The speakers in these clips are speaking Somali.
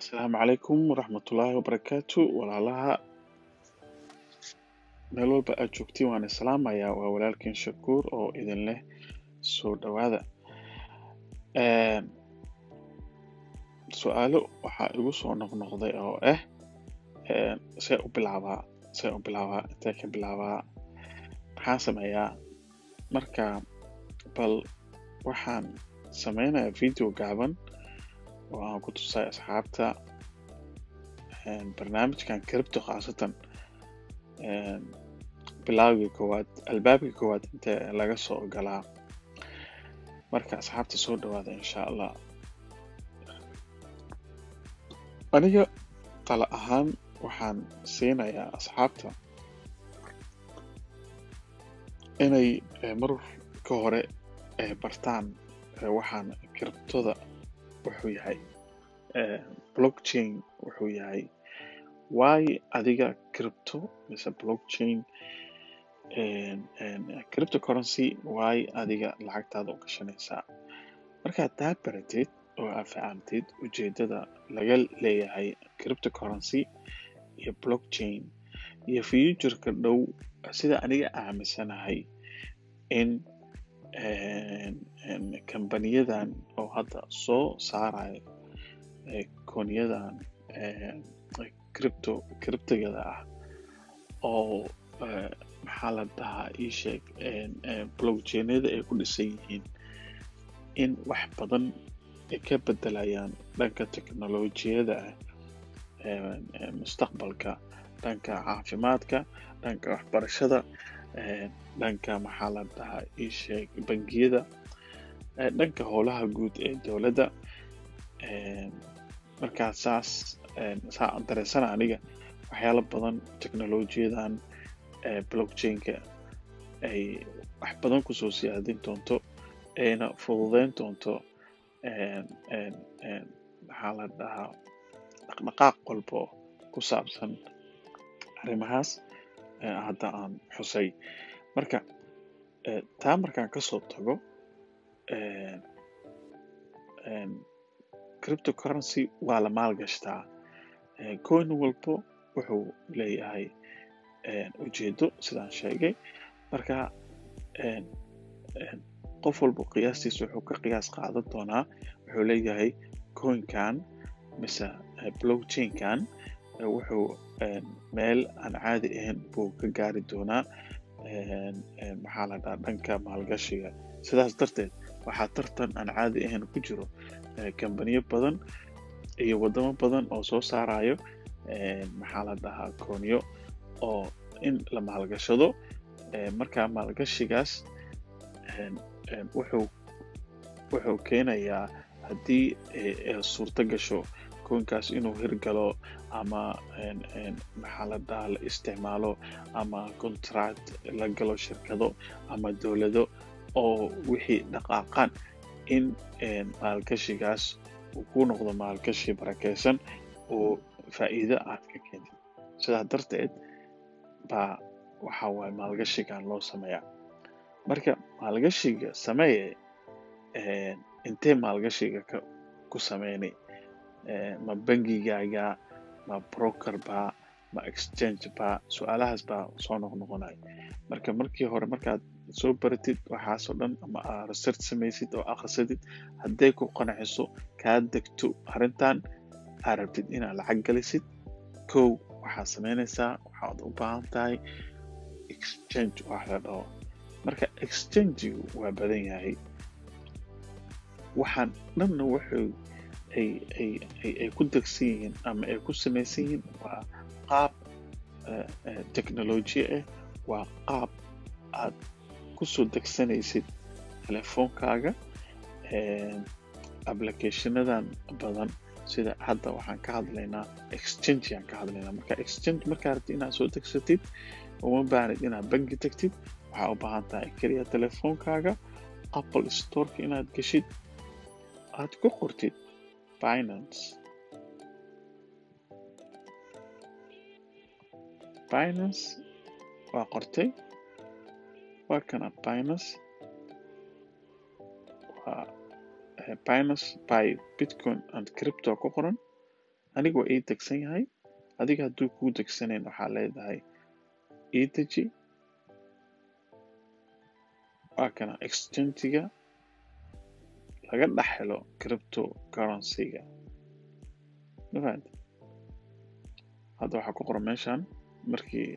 Asalaamu calaykum waraxmatullaahi wabarakaatu. Walaalaha meel walba aad joogtiin waan islaamayaa. Waa walaalkiin Shakuur oo idin leh soo dhawaada. Su-aalo waxaa igu soo noqnoqday oo ah see u bilaabaa, intee ka bilaabaa, maxaan sameeyaa? Marka bal waxaan sameynayaa video gaaban oo aan ku tusay asxaabta barnaamijkan crypto, khaasatan bilaawgii koowaad, albaabkii koowaad intee laga soo galaa. Marka asxaabta soo dhawaada insha Allah. Aniga tala ahaan waxaan siinayaa asxaabta inay mar ka hore bartaan waxaan cryptoda wuxuu yahay, blockchain wuxuu yahay, why adiga crypto mise blockchain cryptocurrency why adiga lacagtaada u gashanaysaa. Markaad taa baratid oo aad fahamtid ujeedada laga leeyahay cryptocurrency iyo blockchain iyo future-ka dhow, sida aniga aaminsanahay in kambaniyadan oo hadda soo saarayo koonyadan cryptogada ah oo maxaa la dhahaa ii sheeg blockchain-yada ay ku dhisan yihiin, in wax badan ay ka bedelayaan dhanka teknolojiyada ah mustaqbalka, dhanka caafimaadka, dhanka waxbarashada, dhanka maxaa la dhahaa ii sheeg bangiyada, dhanka howlaha guud ee dowladda. Markaa saas saa aan dareensana aniga waxyaalo badan teknolojiyadan blockchain-ka ay wax badan kusoo siyaadin doonto, ayna fududeyn doonto maxaa la dhahaa dhaqdhaqaaq walbo ku saabsan arrimahaas hadda aan xusay. Marka taa markaan kasoo tago, cryptocurrency waa la maalgashtaa. Coin walbo wuxuu leeyahay ujeedo sidaan sheegay. Marka qof walbo qiyaastiisa wuxuu ka qiyaas qaadan doonaa, wuxuu leeyahay coinkan mise blockchain-kan wuxuu meel aan caadi ahayn buu ka gaari doonaa maxaa la dhahaa dhanka maalgashiga. Sidaas darteed waxaa tartan aan caadi ahayn ku jiro kambaniyo badan iyo wadamo badan oo soo saarayo maxaa la dhahaa koonyo oo in la maalgashado. Marka maalgashigaas wuxuu keenayaa haddii suurto gasho coinkaas inuu hirgalo ama maxaa la dhahaa la isticmaalo ama contract la galo shirkado ama dowlado oo wixii dhaqaaqaan, in maalgashigaas uu ku noqdo maalgashi barakeysan oo faa'iido aad ka keentid. Sidaa darteed baa waxa waaye maalgashigan loo sameeyaa. Marka maalgashiga sameeye, intee maalgashiga ku sameynay? Ma bangigaaga, ma broker ba, ma exchange ba? Su-aalahaas baa soo noqnoqonaya. Marka markii hore markaad soo baratid waxaasoo dhan ama aad research samaysid oo akhrisatid, hadday ku qanciso, kaa degto arrintan aad rabtid inaad lacag galisid, kow waxaad sameynaysaa waxaad u baahan tahay exchange wax la dhaho. Marka exchange-gu waa badan yahay, waxaan dhanna wuxuu ay ay ay ay ku degsan yihiin ama ay ku samaysan yihiin waa qaab technology ah, waa qaab aad kusoo degsanaysid telefoonkaaga applicationadan badan. Sida hadda waxaan ka hadlaynaa exchange aan ka hadlaynaa. Marka exchange markaa rabtid inaad soo degsatid, uma baahnid inaad bangi tagtid, waxaa u baahan tahay keliya telefoonkaaga Apple Store-ka inaad gashid, aad ku qortid Binance. Binance waa qortay, waa kana Binance, waa Binance by Bitcoin and Crypto ku qoran. Aniga waa ii degsan yahay. Adiga hadduu kuu degsanayn, waxaa leedahay ii deji. Waa kana exchange-ga laga dhex helo cryptocurrency-ga. Ma fahamtay? Hadda waxaa ku qoran meeshan, markii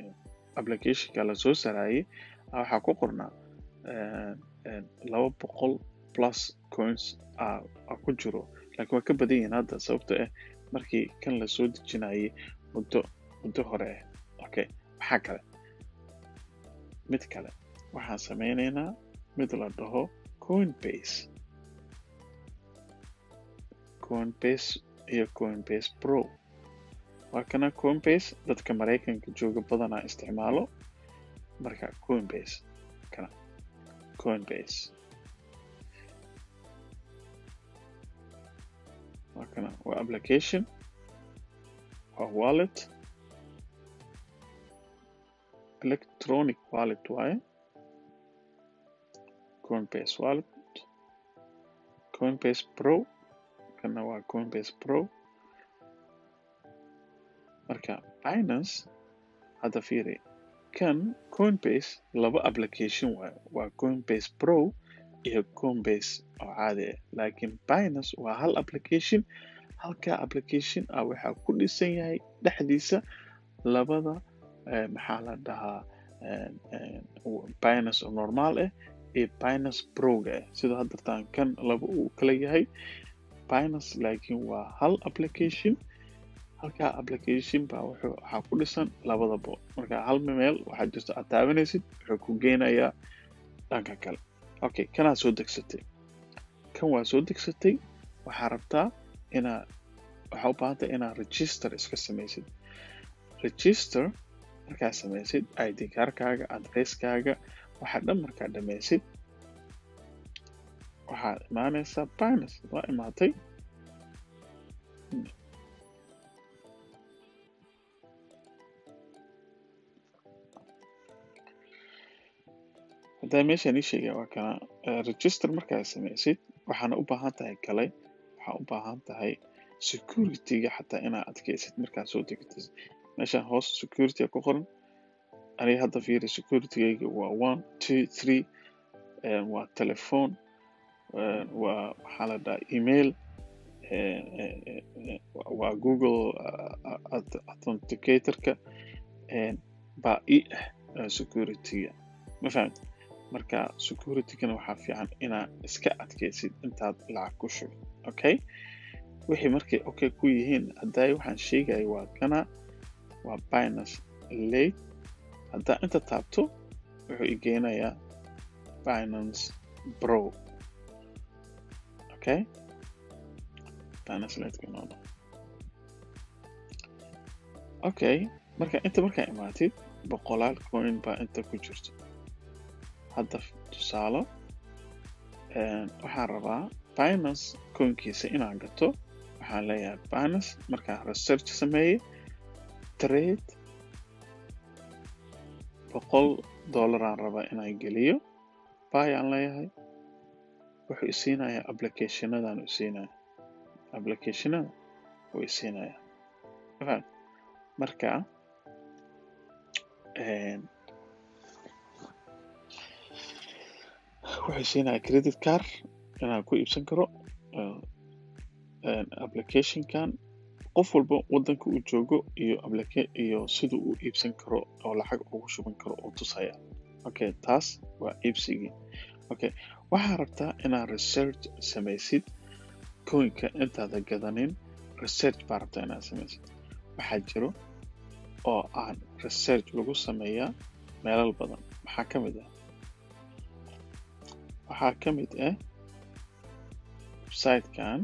application-ka la soo saarayay waxaa ku qornaa 200 plus coins aa ku jiro, laakiin waa ka badan yihiin hadda, sababtoo ah markii kan la soo dejinayay muddo hore ah. Okay, maxaa kale? Mid kale waxaan sameyneynaa, mid la dhaho Coinbase. Coinbase iyo Coinbase Pro. Waa kana Coinbase, dadka Maraykanka jooga badanaa isticmaalo. Marka Coinbase, kana Coinbase waa kana, waa application, waa wallet, electronic wallet waaye. Coinbase Wallet, Coinbase Pro, kana waa Coinbase Pro. Marka Binance hadda fiiri, kan Coinbase laba application waaye, waa Coinbase Pro iyo Coinbase oo caadi ah, laakiin Binance waa hal application. Halka application ah waxaa ku dhisan yahay dhexdiisa labada, maxaa la dhahaa, Binance oo normal ah iyo Binance Pro-ga ah. Sida haddartaan kan laba uu kala yahay Binance, laakiin waa hal application. Halkaa application baa wuxuu waxaa ku dhisan labadaba. Marka hal meel waxaa jirta aad taabanaysid, wuxuu ku geynayaa dhanka kale. Okay, kanaa soo degsatay, kan waa soo degsatay. Waxaa rabtaa inaa, waxaa u baahan tahay inaad register iska samaysid. Register markaa samaysid, ID kaarkaaga, addresskaaga, waxaa dhan markaa dhammaysid, waxaad imaanaysaa Binance. Waa imaatay. Haddaa meeshaan ii sheegaya, waa kana register markaa samaysid, waxaana u baahan tahay kale, waxaa u baahan tahay security-ga xataa inaad adkeysid markaa soo degtid. Meeshaan hoos security ku qoran. Aniga hadda fiiri, security-gayga waa 1 2 3, waa telephone, waa maxaa la dhahaa, email, waa Google Authenticator-ka baa ii ah security-ga. Ma fahamtay? Marka security-gana waxaa fiican inaad iska adkeysid intaad lacag ku shubin. Okay, wixii markay okay ku yihiin, hadday waxaan sheegaya waa kana, waa Binance Lite. Haddaa inta taabto, wuxuu i geenayaa Binance Pro. Okay, Binance Lite. Okay, marka inta markaa imaatid, boqolaal coin baa inta ku jirto. Hadda tusaalo, waxaan rabaa Binance coinkiisa inaan gato. Waxaan leeyahay Binance, markaan research sameeyey, trade, $100 aan rabaa inaan geliyo. Buy aan leeyahay. Wuxuu isiinayaa applicationadan, u siinaya applicationada wuu isiinaya. Marka wuxuu siinaya credit card inaan ku iibsan karo applicationkan. Qof walba wadanka uu joogo iyo iyo siduu u iibsan karo oo lacag ugu shuban karo oo tusaya. Okay, taas waa iibsigii. Okay, waxaa rabtaa inaad research samaysid coinka intaada gadanin. Research baa rabtaa inaad samaysid. Waxaa jiro oo aan research lagu sameeyaa meelal badan. Maxaa ka mid ah? Waxaa ka mid ah website-kan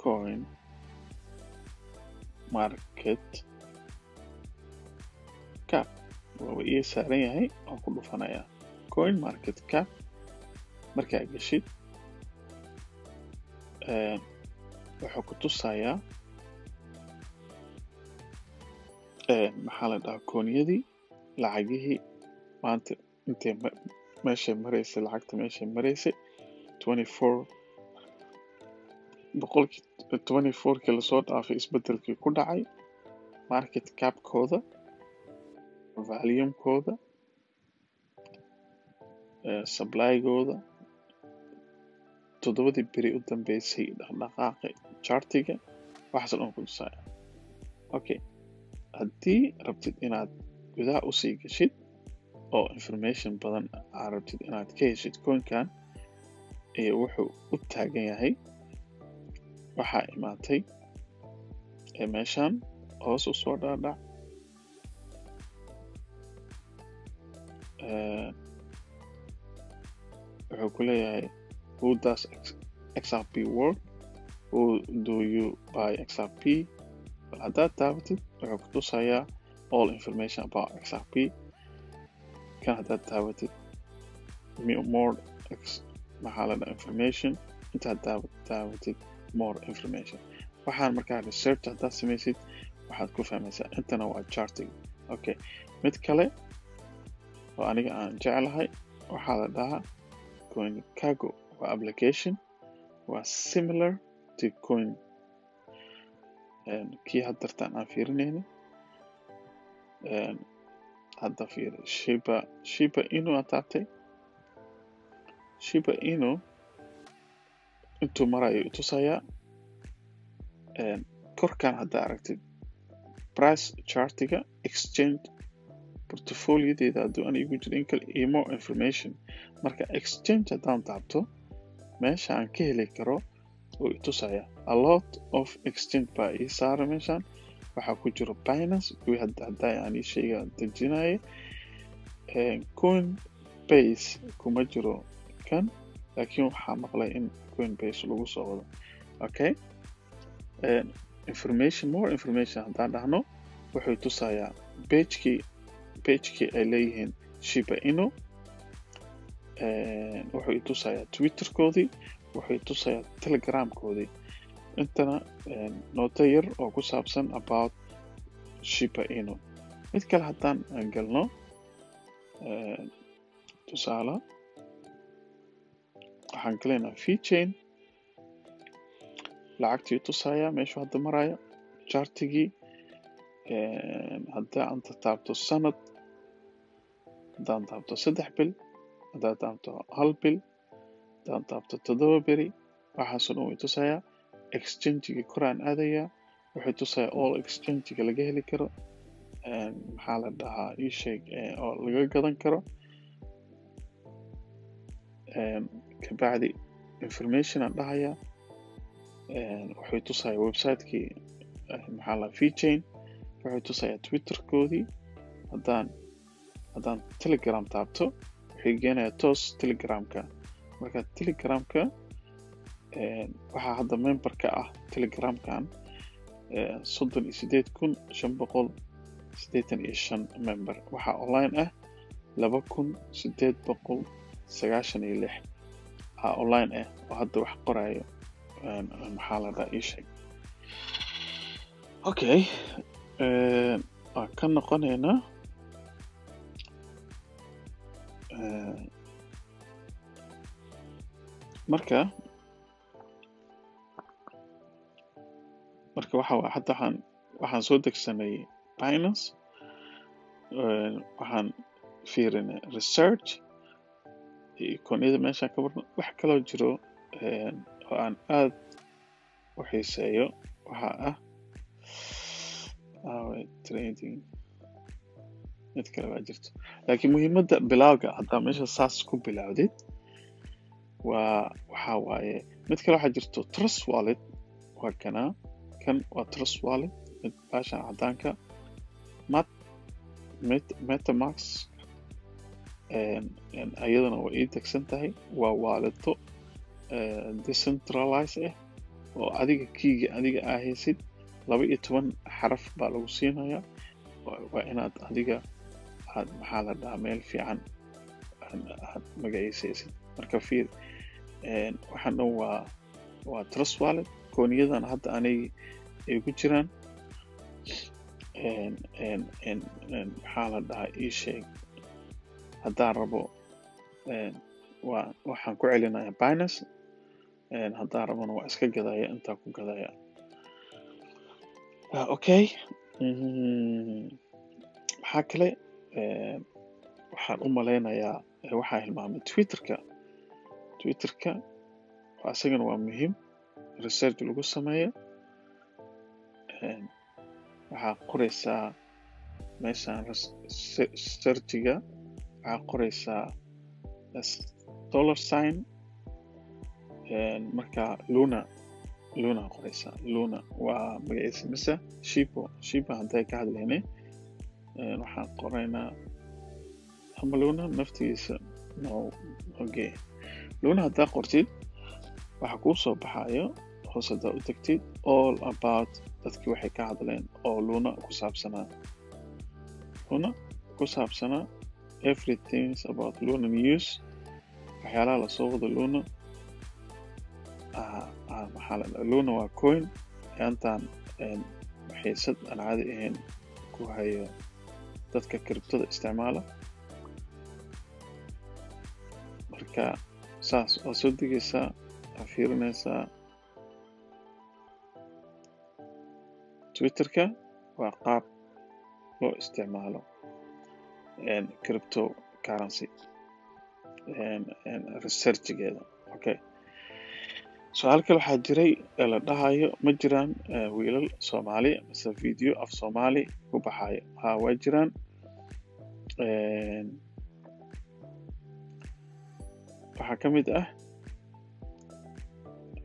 CoinMarket Cap. Waaba ii saaran yahay oo ku dhufanayaa CoinMarket Cap. Markaa geshid, wuxuu ku tusayaa, maxaa la dhahaa, coinyadii, lacagihii maanta intay meeshay maraysay, lacagta meeshay maraysay, 24 boqolkii 24kii lasoo dhaafay isbedelkii ku dhacay market capkooda, volumekooda, supplygooda, 7dii beri u dambeysay dhaqdhaqaaqa chartiga, waxaas dhan ku tusaya. Okay, haddii rabtid inaad gudaha usii gashid oo information badan aad rabtid inaad ka heshid coinkan iyo wuxuu u taagan yahay, waxaa imaatay meeshan hoos u soo dhaadhac. Wuxuu ku leeyahay "Who does XRP work? Who do you buy XRP?" Bal haddaad taabatid, wuxuu ku tusayaa all information about XRP. Kan haddaad taabatid, more x maxaa la dhaha information. Intaad taabatid, more information. Waxaan markaa research haddaad samaysid, waxaad ku fahmaysaa. Intana waa charting. Okay, mid kale oo aniga aan jeclahay waxaa la dhahaa CoinGecko. Waa application, waa similar to coin kii haddartaan aan fiirinayna. Hadda fiiri Shiba Inu aan taabtay. Shiba Inu intuu marayo tusayaa. Korkan haddaa aragtid price chartiga, exchange portfoliodeeda hadduu an igu jiro in kale iyo more information. Marka exchange haddaan taabto, meesha aan ka heli karo oo itusaya. A lot of exchange baa ii saara. Meeshan waxaa ku jiro Binance, kuwii hadda haddaa aan ii sheega dejinaya. Coinbase kuma jiro kan, laakiin waxaa maqlay in Coinbase lagu soo wado. Okay, information, more information haddaan dhahno, wuxuu tusayaa pagekii ay leeyihiin Shiba Inu. Wuxuu itusayaa Twitterkoodii, wuxuu itusayaa Telegramkoodii. Intana nooto yar oo ku saabsan about Shiba Inu. Mid kale haddaan galno, tusaale waxaan galaynaa VeChain. Lacagtii tusayaa meeshuu hadda marayo, chartigii. Haddii aan taabto sanad, haddaan taabto 3 bil, haddaan taabto hal bil, haddaan taabto 7 beri, waxaasoo dhan way tusayaa. Exchangiga koraan aadayaa, wuxuu tusayaa all exchangiga laga heli karo, maxaa la dhahaa, ii sheeg, oo laga gadan karo. Kabacdi information aan dhahayaa, wuxuu tusayaa website-kii, maxaa la VeChain. Wuxuu tusayaa Twitterkoodii. Haddaan Telegram taabto, wuxuu geenayaa toos Telegramka. Marka Telegramka waxaa hadda member ka ah Telegramkan 38,585 member. Waxaa online ah 2896 aa online ah oo hadda wax qorayo, maxaa la dhaha, ii sheeg. Okay, waan ka noqonaynaa. Marka waxa waa hadda waxaan soo degsanay Binance, waxaan fiirinay research coinyada meeshaan ka barno. Wax kaloo jiro oo aan aad u xiiseeyo waxaa ah trading. Mid kale baa jirto, laakiin muhiimadda bilowga haddaa meesha saas ku bilowdid waa waxaa waaye mid kale waxaa jirto Trust Wallet. Waa kanaa, kan waa Trust Wallet, mid baashan caddaanka mat MetaMask ayadana waa ii degsan tahay. Waa walleto decentralize ah oo adiga keyga adiga aa haysid. 12 xaraf baa lagu siinayaa. Waa inaad adiga aad, maxaa la dhahaa, meel fiican aad magaciisaysid. Marka fiir, waxaan dhan waa Trust Wallet. Coinyadan hadda anay ay ku jiraan, maxaa la dhahaa, ii sheeg, haddaan rabo waa waxaan ku celinayaa Binance, haddaan rabona waa iska gadaya, intaa ku gadaya. Okay, maxaa kale? Waxaan u malaynayaa waxaa hilmaamay Twitterka. Twitterka isagana waa muhiim research lagu sameeyo. Waxaa qoraysaa meeshaan searchiga, waxaa qoraysaa dollar sign, marka Luna, Luna qoraysaa. Luna waa magaciisa mise Shiba, Shiba hadday ka hadlaynay waxaan qoraynaa ama Luna naftigiisa. No, okay, Luna haddaa qortid waxa kuu soo baxayo hoos haddaa u tagtid all about dadkii waxay ka hadleen oo Luna ku saabsanaa, Luna ku saabsanaa, everything about Luna news, waxyaalaha lasoo wado Luna. Maxaa la dhahaa, Luna waa coin intaan xiisad aan caadi ahayn ku hayo dadka cryptoda isticmaala. Marka saas waa soo degaysaa, waa fiirinaysaa. Twitterka waa qaab loo isticmaalo crypto currency researchgeeda. Okay, su-aal kale waxaa jiray ee la dhahayo: ma jiraan wiilal Soomaali mise video af Soomaali ku baxayo? Ha, waa jiraan. Waxaa ka mid ah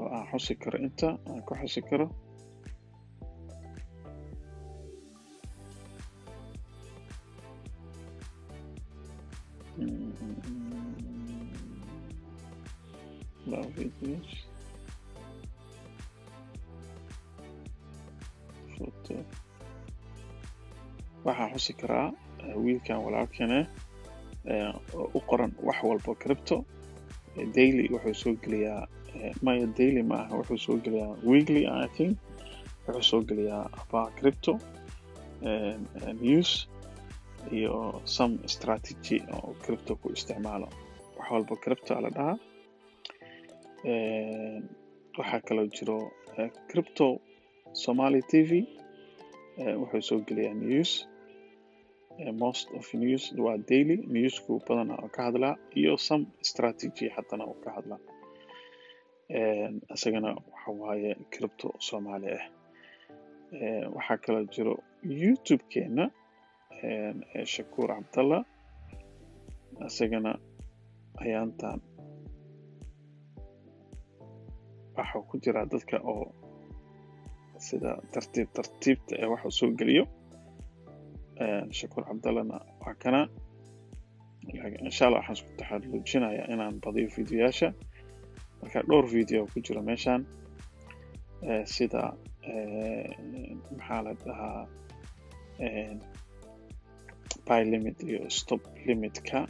oo aan xusi karo, inta aan ku xusi karo, videos, photo. Waxaan xusi karaa wiilkan walaalkane oo u qoran wax walba crypto daily. Wuxuu soo geliyaa, maya, daily ma aha, wuxuu soo geliyaa weekly, I think. Wuxuu soo geliyaa about crypto news iyo some strategy oo crypto ku isticmaalo. Wax walba crypto la dhahaa. Waxaa kaloo jiro Crypto Somali TV. Wuxuu soo geliyaa news, most of news waa daily newsku badan oo ka hadlaa iyo some strategy haddana uu ka hadlaa. Isagana waxa waaye crypto Soomaali ah. Waxaa kaloo jiro YouTube-keena Shakuur Cabdallah. Isagana ayaantan waxuu ku jiraa dadka oo sida tartiib tartiibta ee waxuu soo geliyo. Shakuur Cabdallahna waa kana. Insha Allah waxaan isku taxaluujinayaa inaan badiyo videoyaasha. Marka dhowr video ku jiro meeshan, sida maxaa la dhahaa, buy limit iyo stop limitka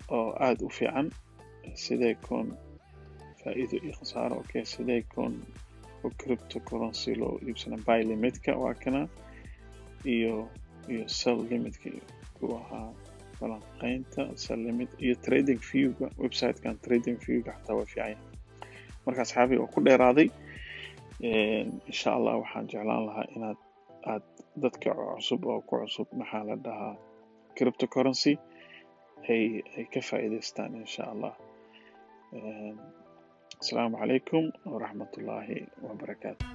oo aada u fiican, sidee coin faa'iido iyo khasaaro, okay, sidee coin oo cryptocurrency loo iibsana, buy limitka waa kana iyo sell limitka ku ahaa falanqeynta sell limit iyo Trading Viewga, websitekan Trading Viewga xataa waa fiican yahay. Marka asxaabi, oo ku dheeraaday, insha Allah waxaan jeclaan lahaa inaad aad dadka cusub oo ku cusub, maxaa la dhahaa, cryptocurrency ay ka faa'iidaystaan, insha Allah. Asalaamu calaykum waraxmatullaahi wabarakaatu.